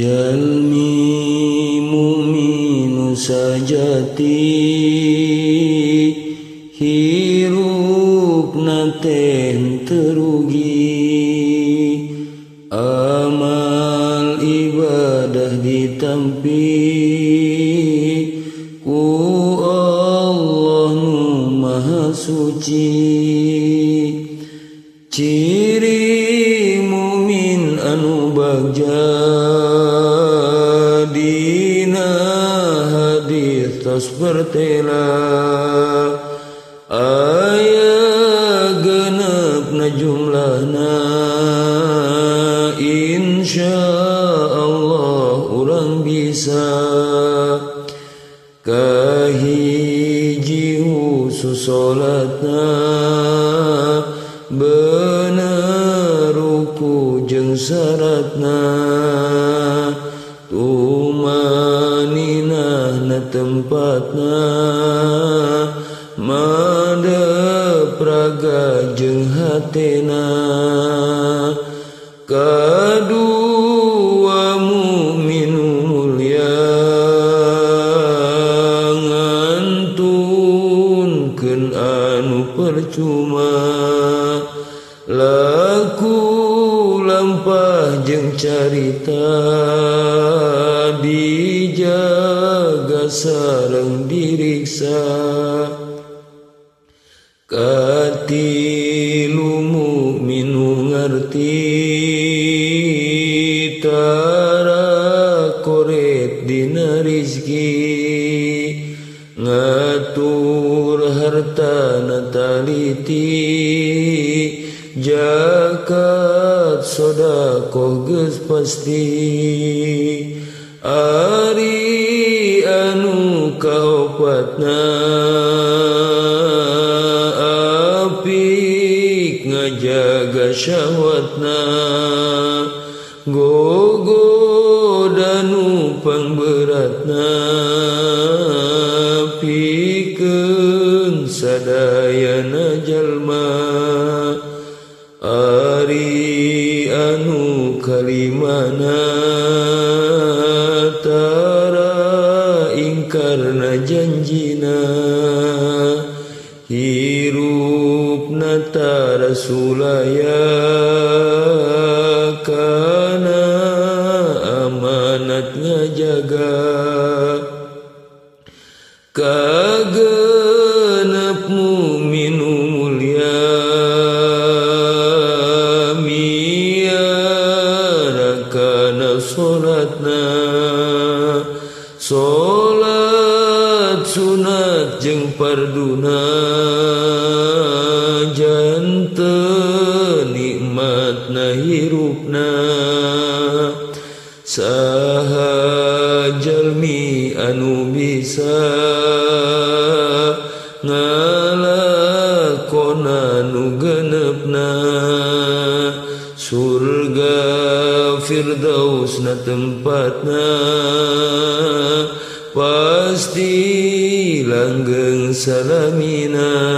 Jalmi mukmin sajati hirupna teh terugi amal ibadah ditampi ku Allah nu maha suci. Ciri mukmin anu bagja dina hadis tos bertela aya genepna jumlahna insya Allah urang bisa. Kahiji khusus salatna bener ruku jeung syaratna tumaninah na tempatna madep raga jeung hatena. Kadua mukmin mulya ngantunkeun anu percuma laku lampah jeung carita dijaga sareng diriksa. Katilu mukmin ngarti tara koret dina rizki ngatur harta na taliti zakat sedekah geus pasti. Ari anu kaopatna apik ngajaga syahwatna gogoda nu pangberatna pikeun sadayana jalma. Ari anu kalimana tara ingkarna janjina hirupna tara sulaya kana amanat ngajaga. Kagenep mukmin mulya miara kana salatna salat sunat jeung farduna janten nikmatna hirupna. Saha jalmi anu bisa ngalakonan nu genepna surga firdaus na tempatna pasti langgeng salamina.